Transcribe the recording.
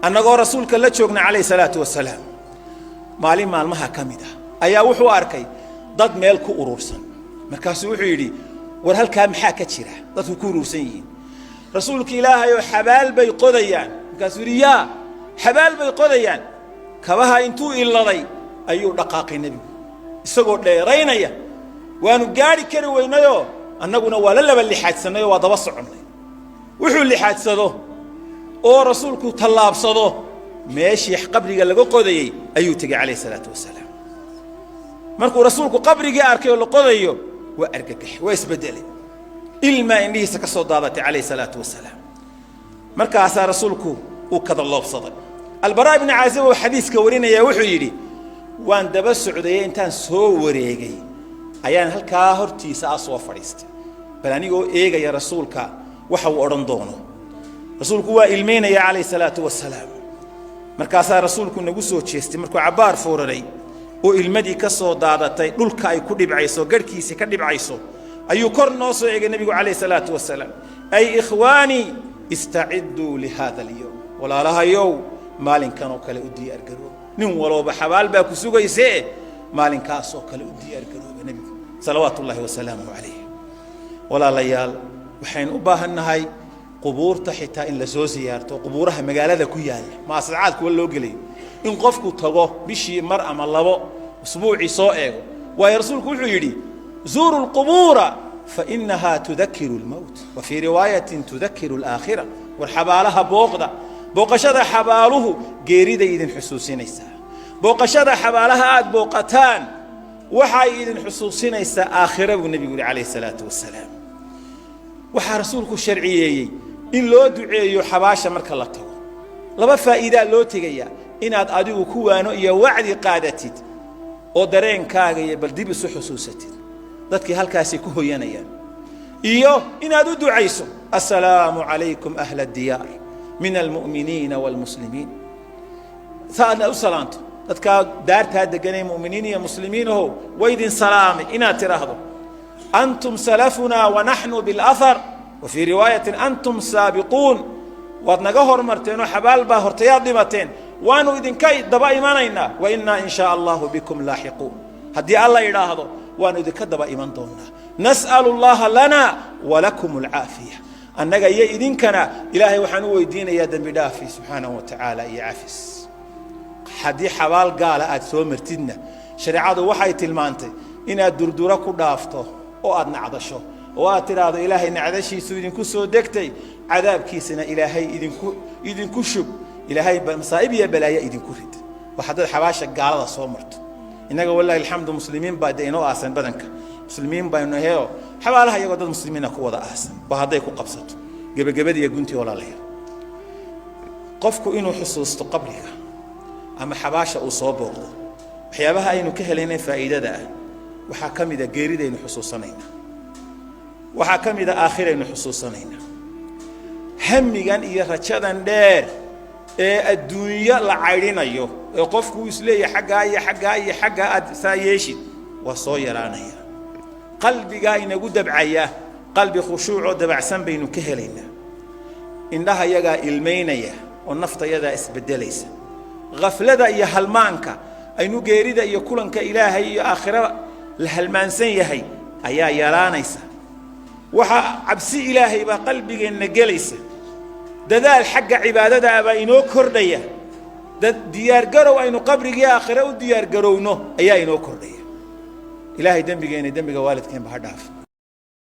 Annagoo Rasuulka la joogna calayhi salaatu wasalaam, maalin maalmaha ka mid ah ayaa wuxuu arkay dad meel ku urursan. Markaasuu wuxuu yidhi: "War, halkaa maxaa ka jira dadku ku urursan yihiin?" "Rasuulka Ilaahay oo, xabaal bay qodayaan." Markaasuu yidhi: "Yaa, xabaal bay qodayaan?" Kabaha intuu iladay ayuu dhaqaaqay Nebigu isagoo dheeraynaya. Waanu gaadhi kari weynayoo annaguna waa la laba lixaadsanayoo waa daba soconnay. Wuxuu lixaadsado oo Rasuulku tallaabsado, meeshii qabriga laga qodayey ayuu tegey calayhi salaatu wasalaam. Markuu Rasuulku qabrigii arkay oo la qodayo, waa argagax, waa isbedelay, ilmaa indhihiisa ka soo daadatay calayhi salaatu wasalaam. Markaasaa Rasuulku uu kadaloobsaday. Albaraa Ibni Caazib oo xadiiska warinaya wuxuu yidhi: "Waan daba socdayey, intaan soo wareegay ayaan halkaa hortiisa ah soo fadhiistay, bal anigoo eegaya Rasuulka waxa uu odhan doono. Rasuulku waa ilmaynaya calayhi salaatu wasalaam. Markaasaa Rasuulku nagu soo jeestay markuu cabbaar fuuraray oo ilmadii ka soo daadatay dhulka ay ku dhibcayso, garhkiisii ka dhibcayso, ayuu kor noo soo eegay Nebigu calayhi salaatu wasalaam: 'Ay ikhwaanii, istacidduu lihada alyowm. Walaalahayow, maalinkan oo kale u diyaargarooba. Nin walooba xabaal baa ku sugaysee, maalinkaasoo kale u diyaargarooba.' Nebigu salawaatu ullaahi wasalaamuhu calayh. Walaalayaal, waxaynu u baahan nahay qubuurta xitaa in la soo siyaarto, qubuuraha magaalada ku yaalla, maasacaad kuwa loo gelayo, in qofku tago bishii mar ama labo, usbuucii soo eego. Waayo, Rasuulku wuxuu yidhi: 'Zuuru lqubuura fainaha tudakiru lmowt, wa fii riwaayatin tudakiru alaakhira.' War, xabaalaha booqda. Booqashada xabaaluhu geeriday idin xusuusinaysaa. Booqashada xabaalaha aad booqataan waxay idin xusuusinaysaa aakhira," buu Nebigu yidhi calayhi salaatu wasalaam. Waxaa Rasuulku sharciyeeyey in loo duceeyo xabaasha marka la tago. Laba faa'iidaa loo tegayaa: inaad adigu ku waano iyo wacdi qaadatid oo dareenkaaga iyo bal dib isu xusuusatid dadkii halkaasay ku hoyanayaan, iyo inaad u ducayso: "Assalaamu calaykum ahla addiyaar min almu'miniina waalmuslimiin." Saadna u salaanto dadkaa daartaa deganay, mu'miniin iyo muslimiinahow, waydin salaamay inaad tidhaahdo. "Antum salafunaa wanaxnu biاlahar, wa fii riwaayatin antum saabiquun." Waad naga hormarteenoo xabaal baa hortayaad dhimateen, waanu idinka daba imanaynaa. "Wa innaa in shaa Allahu bikum laaxiquun." Haddii Alla idhaahdo, waanu idinka daba iman doonaa. "Nas'alu Allaha lana walakum alcaafiya." Annaga iyo idinkana Ilaahay waxaan u weydiinayaa dembi dhaafi subxaanahu wa tacaala iyo cafis. Haddii xabaal gaala aad soo martidna, shareecadu waxay tilmaantay inaad durduro ku dhaafto oo aad nacdasho oo aad tidhaahdo: "Ilaahay nacdashiisu idinku soo degtay, cadaabkiisana Ilaahay idinku shub, Ilaahay masaa'ib iyo balaayo idinku rid." Waa haddaad xabaasha gaalada soo marto. Innaga, wallahi alxamdu, muslimiin baa dee inoo aasan, badanka muslimiin baynu nahayoo xabaalaha iyagoo dad muslimiina ku wada aasan. Waa hadday ku qabsato. Gebagabadiiyo guntii, walaalayaal, qofku inuu xusuusto qabriga ama xabaasha uu soo booqdo, waxyaabaha aynu ka helaynay faa'iidada ah waxaa ka mida geeridaynu xusuusanaynaa, waxaa ka mida aakhiraynu xusuusanaynaa. Hamigan iyo rajadan dheer ee adduunyo la caydhinayo ee qofku uu isleeyahay xaggaa iyo xaggaa iyo xaggaa aad saa yeeshid, waa soo yaraanaya. Qalbigaa inagu dabcaya, qalbi khushuucoo dabacsan baynu ka helaynaa. Indhaha yagaa ilmaynaya oo naftayadaa isbeddelaysa. Khaflada iyo halmaanka aynu geerida iyo kulanka Ilaahay iyo aakhirada la halmaansan yahay ayaa yaraanaysa. Waxaa cabsi Ilaahay baa qalbigeenna gelaysa. Dadaal xagga cibaadadaa baa inoo kordhaya. Dad diyaargarow aynu qabrigii aakhire u diyaargarowno ayaa inoo kordhaya. Ilaahay dembigeena, dembiga waalidkeenba ha dhaaf.